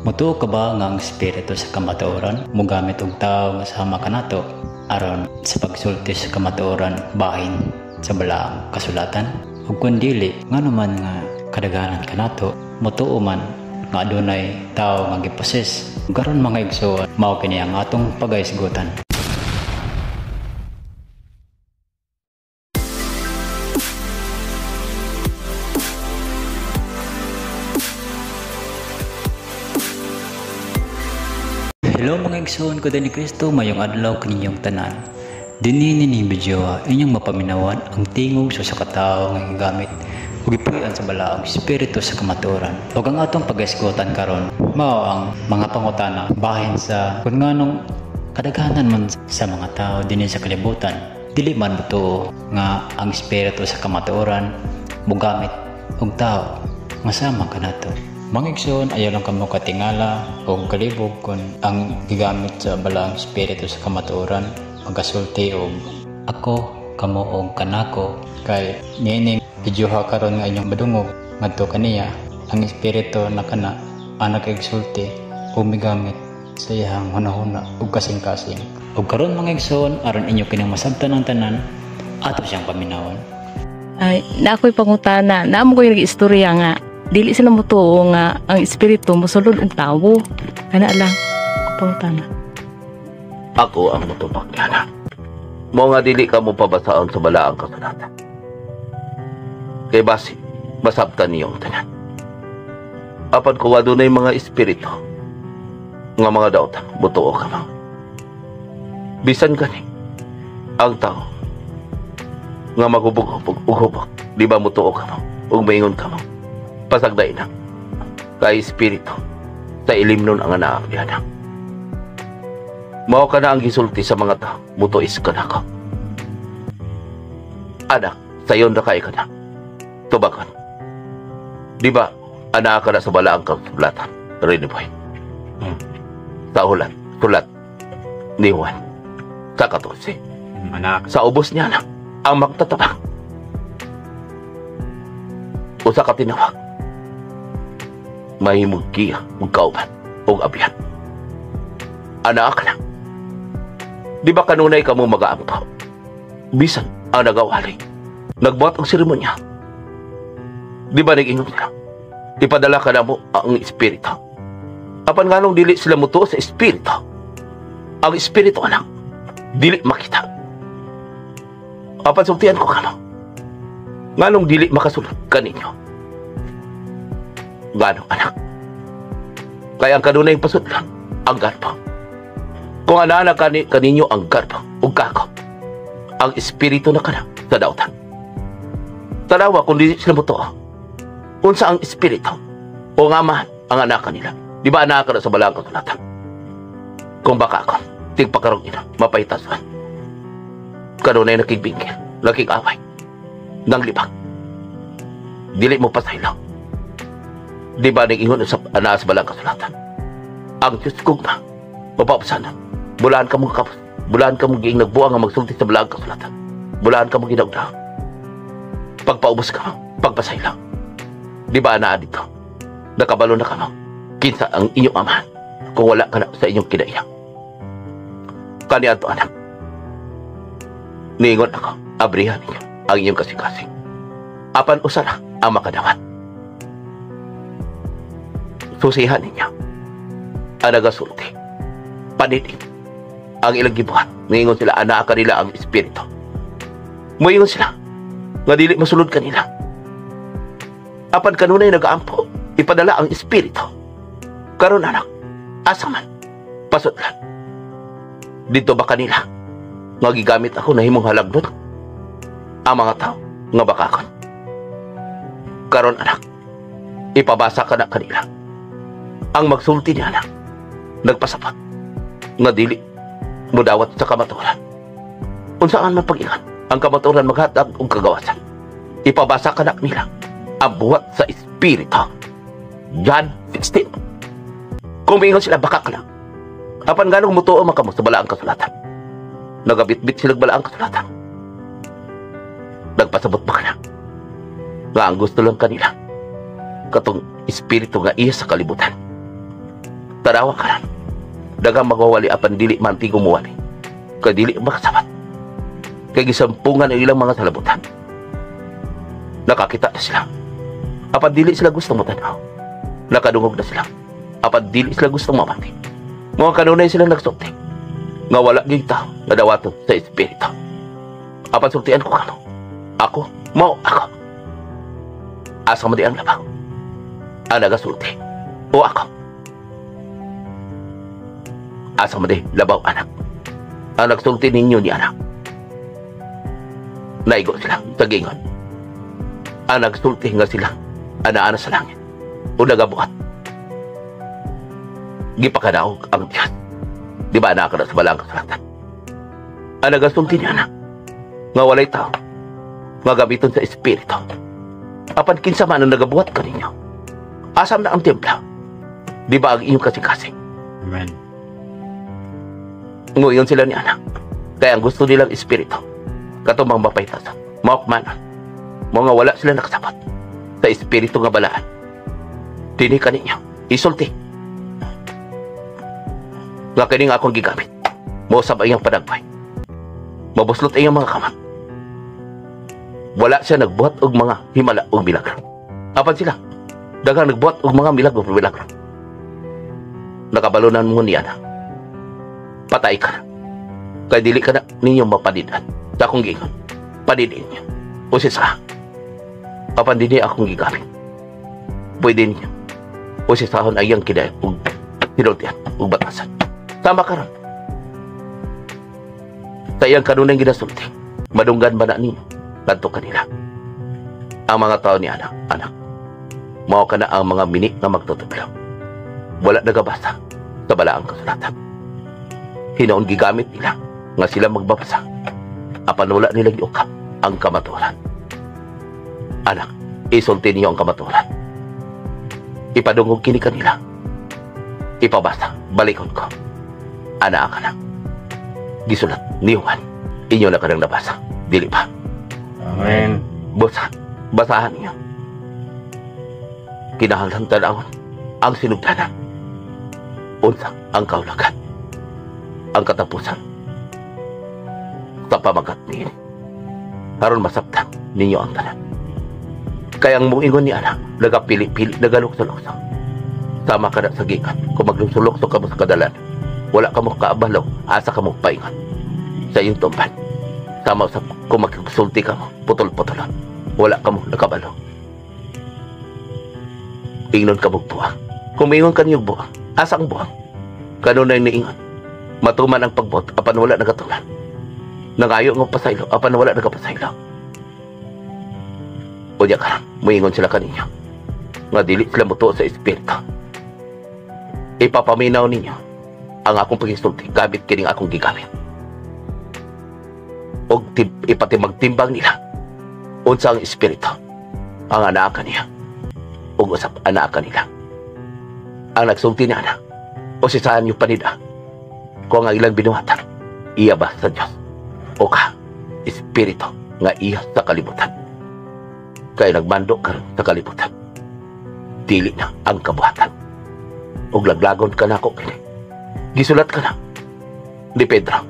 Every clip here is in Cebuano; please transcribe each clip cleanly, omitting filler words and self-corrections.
Mutuo ka ba nga ang espiritu sa kamatuoran mogamit og tawo nga sama kanato aron sa pagsulti sa kamatuoran bahin sa balaang kasulatan? Ug kun dili, ngano man nga kadaghanan kanato mutuo man nga adunay tawo nga giposes? Karon, mga igsoon, mao kini ang atong pagahisgutan. Hello mga igsoon ko ni Kristo, mayong adlaw kaninyong tanan. Dinhi nining video inyong mapaminawan ang tingog sa usa ka tawo nga gigamit ug gipuy-an sa balaang espiritu sa kamatuoran. Ug ang atong pagahisgutan karon mao ang mga pangutana bahin sa kung nganong kadaghanan man sa mga tao dinhi sa kalibutan dili man motuo nga ang espiritu sa kamatuoran mogamit og tawo nga sama kanato. Mga igsoon, ayaw lang kamo katingala o kalibog kung ang gigamit sa balaang espiritu sa kamatuoran magasulti og ako, kamo og kanako, kay niining videoha karon nga inyong madungog ngadto kaniya ang espiritu na kana ang nakaigsulti o migamit sa iyang hunahuna ug kasing-kasing. Ug karon, mga igsoon, aron inyo kining masabtan ang tanan, ato siyang paminawon. Ay, na ako'y pangutana, naamo ko yung istorya nga dili sila motuo nga ang espiritu mosulod og tawo. Kana lang ako pangutana. Ako ang mutubag niya. Mo nga dili ka mo pabasaon sa balaang kasulatan. Kay basi, masabtan niyong tanan. Apan kung adunay mga espiritu nga mga dautan, mutuo ka mo. Bisan gani ang tao nga maghubog-hubog ug hubog, di ba mutuo ka mo ug maingon ka mo? Pasagday na kay espiritu sa ilim nun ang anak niya. Mao ka na ang gisulti sa mga tao, mutuis ka na ko. Anak, sayon na kay ka na. Tubakan. Di ba, anak ka na sa balaang kasulatan, Rene Boy? Sa ulat, sulat ni Juan, sa 14. Anak. Sa ubos niya na, ang magtatabang. Usa ka tinawag, mahimong giya, magkauban, o abyan. Anak ka na. Di ba kanunay ka mo mag-aampo? Bisan ang nagawali. Nagbuhat ang seremonya. Di ba nag-ingon sila? Ipadala ka na mo ang espiritu. Apan nganong dili sila mutuo sa espiritu? Ang espiritu, anak, dili makita. Apan sultian ko kamo, nganong dili makasulod kaninyo? Gano, anak? Kaya ang kanunay pasudlan, ang garbo. Kung anana kaninyo ang garbo ug kako, ang espiritu na kana sa dautan. Tanawa kung dili sila mutuo. Unsa ang espiritu? O nga man ang anak kanila. Di ba anak na sa balaang kasulatan? Kung baka ako, tigpakarong ina, mapahitasan. Kanunay nakigbingkil, nakig-away, nang libag. Dili mo pasaylo. Di ba nag-ingon sa anak sa balaang kasulatan? Ang Diyos kugma, mapapasana. Bulaan ka mong kapos, bulaan ka mong giing nagbuang nga magsulti sa balaang kasulatan. Bulaan ka mong ginagdaang. Pagpaubos ka mo, pagpasaylo. Di ba anaa dito? Nakabalo na ka mo. Kinsa ang inyong amahan kung wala ka na sa inyong kinaiya. Kaniadto, anak. Niingon ako, abrihan ninyo ang inyong kasing-kasing. Apan usara ang makadawat. Susihan ninyo ang nagasulti. Panitig ang ilang gibuhat. Niingon sila, anaa kanila ang espiritu. Muingon sila nga dili masulod kanila. Apan kanunay nagaampo, ipadala ang espiritu. Karon, anak, asa man pasudlan? Dito ba kanila nga gigamit ako na himong halagnon ang mga tao nga bakakon? Karon, anak, ipabasa ka na kanila. Ang magsulti niya, anak, nagpasabot nga dili mudawat sa kamatuoran. Unsaan man pag-ingan, ang kamatuoran maghatag og kagawasan. Ipabasa ka na nila ang buhat sa espiritu. John 16. Kung miingon sila, baka ka lang. Apan ganong mutuo man kamo sa balaang kasulatan? Nagabitbit sila balaang kasulatan. Nagpasabot ba ka na nga ang gusto lang kanila katong espiritu nga iya sa kalibutan? Tanawa karon. Daghang magwawali apan dili man tigong muwali. Kay dili makasabat. Kay gisampungan ang ilang mga salabutan. Nakakita na sila. Apan dili sila gusto mo-tanaw. Nakadungog na sila. Apan dili sila gusto mamati. Mga kanunay silang nagsulti nga wala gyud tao nga dawaton sa espiritu. Apan sultian ko kamo. Ako, mao ako. Asa man di ang labaw ang nagasulti o ako? Asa man di labaw, anak, ang nagsulti ninyo ni anak? Naigo sila sa gingon. Ang nagsulti nga sila ana-ana sa langit o nagabuhat. Gipakadaog ang Diyos. Di ba naa ka na sa balaang kasulatan? Ang nagasulti niya na nga walay tao nga gamiton sa espiritu. Apan kinsa man ang nagabuhat kaninyo? Asam na ang templa? Di ba ang inyong kasing-kasing? Amen. Nguyon sila ni anak. Kaya ang gusto nilang espiritu, katumang mapaytasan, maukmanan, mga wala sila nakasabot sa espiritu nga balaan. Dini kaninyo, isulti nga kining akong gigamit, mosab ang iyang panagpay. Mabuslot ang iyang mga kamot. Wala siya nagbuhat og mga himala og milagro. Apan sila, daghang nagbuhat og mga milagro og milagro. Nakabalunan mo niya na. Patay ka na. Kay dili ka na ninyo mapanidan. Sa akong giingon, panidin niyo. O si sa. Apan dinhi akong gigamit. Pwede ninyo. O si sahon ay iyang kinay ug hinultian ug batasan. Tama karon. Sa iyang kanunay ginasulti, madunggan ba na ninyo kadto kanila? Ang mga tao ni anak, anak, mao kana ang mga mini nga magtutudlo. Wala nagabasa sa balaang kasulatan. Hinoon gigamit nila nga sila magbabasa. Apan wala nila giukap ang kamatuoran. Anak, isulti niyo ang kamatuoran. Ipadungog kini kanila. Ipabasa, balikon ko. Ana ka na. Gisulat ni Juan. Inyo na kanang nabasa. Dili ba? Amen. Basa, basahan niyo. Kinahanglan tanawon ang sinugdanan. Unsa ang kaulagan. Ang katapusan. Sa pamagat niini. Aron masabtan ninyo ang tanan. Kaya ang muingon ni anak, nagapili-pili, nagalukso-lukso. Sama ka na sa gikan. Kung maglukso-lukso ka mo sa kadalan, wala ka mo kaabalaw, asa ka mo paingon sa iyong tumban. Sama sa kung magsulti ka mo, putol-putolon. Wala ka mo nakabalo. Ingnon ka mo buwang. Kung mingon ka niyo buwang, asa ang buwang? Kanunay niingon. Matuman ang pagbot, apan wala nagatuman. Nangayo nga pasaylo, apan wala nagapasaylo. Unya karon, muingon sila kaninyo nga dili sila mutuo sa espiritu. Ipapaminaw ninyo ang akong paghisulti gamit kining akong gigamit. Og ipatimag-timbang nila unsa ang espiritu ang anaa kaniya ug usap anaa kanila. Ang nagsulti niya na o si saan yung panida kung ang ilang binuhatan iya ba sa Diyos o ka espiritu nga iya sa kalibutan. Kay nagmando karon sa kalibutan. Dili na ang kabuhatan. Ug laglagon ka nako kini. Gisulat ka na ni Pedro.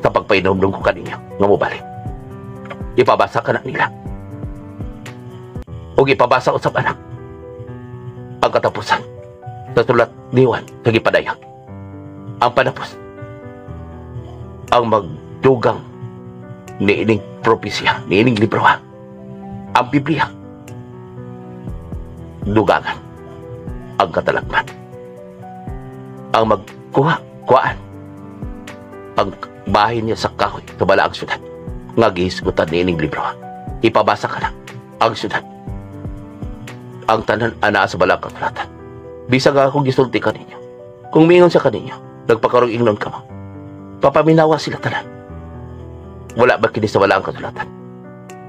Sa pagpainomdom ko kaninyo nga mobalik. Ipabasa ka na nila. Ug ipabasa usab anak ang katapusan sa sulat ni Juan sa gipadayag. Ang panapos ang magdugang niining propesya, niining libro ha. Ang Biblia dugangan ang katalagman. Ang magkuha, kuhaan ang bahin niya sa kahoy sa balaang syudad nga gihisgutan niining libro ha. Ipabasa ka na ang syudad. Ang tanan anaa sa balaang kasulatan. Bisag akong gisulti kaninyo. Kung miingon siya kaninyo, nagpakarong ingnon ka mo. Papaminawa sila tanan. Wala ba kini sa balaang kasulatan?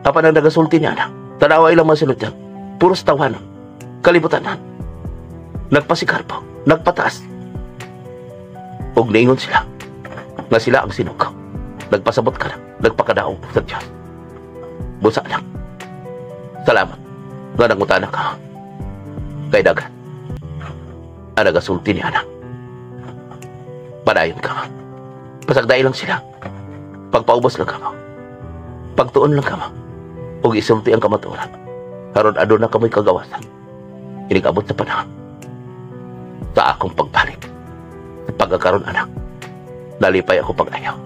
Apan ang nagasulti niya na, tanawa ilang mga sulod dyan. Puros tawanon, kalibutanan. Nagpasikarpo, nagpataas. Ug niingon sila, nga sila ang sinukaw. Nagpasabot ka na, nagpakadaog sa Diyos. Busa lang. Salamat, nga nangutana ka. Kay daghan ang nagasulti ni ana. Padayon ka. Pasagdai lang sila. Pagpaubos lang kamo. Pagtuon lang kamo. Ug isulti ang kamatuoran. Karon aduna kamoy kagawasan. Inig-abot sa panahon. Sa akong pagbalik. Sa pagkakaroon, anak. Nalipay ako pag-ayaw.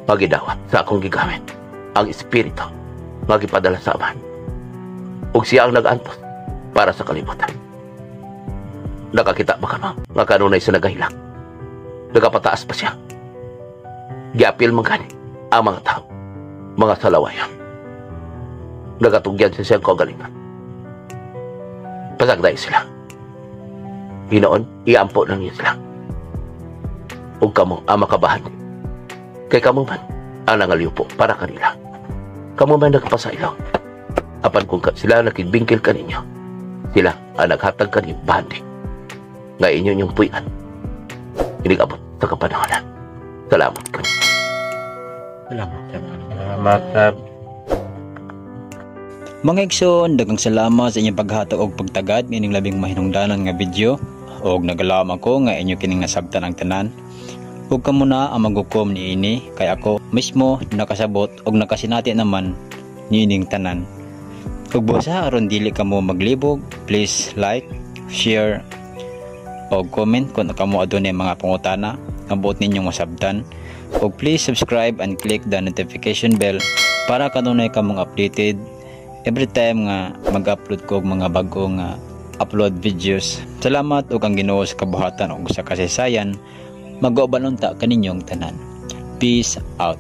Pagidawat sa akong gigamit ang espiritu nga gipadala sa Amahan. Ug siya ang nag-antos para sa kalibutan. Nakakita ba ka nga kanunay sa nagahilak? Nagapataas pa siya. Giapil man gani ang mga tao, mga salawayan. Nagatugyan sa siyang kagalingan. Pasagday sila. Hinoon, iampo lang niyo sila. Ug kamo ang makabahan. Kay kamo man ang nangaliupo para kanila. Kamo man nagpasaylong. Apan kung sila nakigbingkil kaninyo, sila ang naghatag kaninyo bahandi. Nga inyo inyong puy-an. Inig-abot sa kapanahonan. Salamat kanyo. Salamat, sir. Salamat, sir. Mga igsoon, daghang salamat sa inyong paghatag og pagtagad niining labing mahinungdanon nga video og nagalaom ako nga inyo kining nasabtan ang tanan. Ug kamo na ang maghukom niini kay ako mismo nakasabot og nakasinati naman niining tanan. Ug busa aron dili kamo maglibog, please like, share og comment kung kamo adunay mga pangutana nga buot ninyong masabtan. Ug please subscribe and click the notification bell para kanunay kamong updated every time nga mag-upload ko og mga bago nga upload videos. Salamat ug ang Ginoo sa kabuhatan ug sa kasaysayan mag-uban unta kaninyong tanan. Peace out.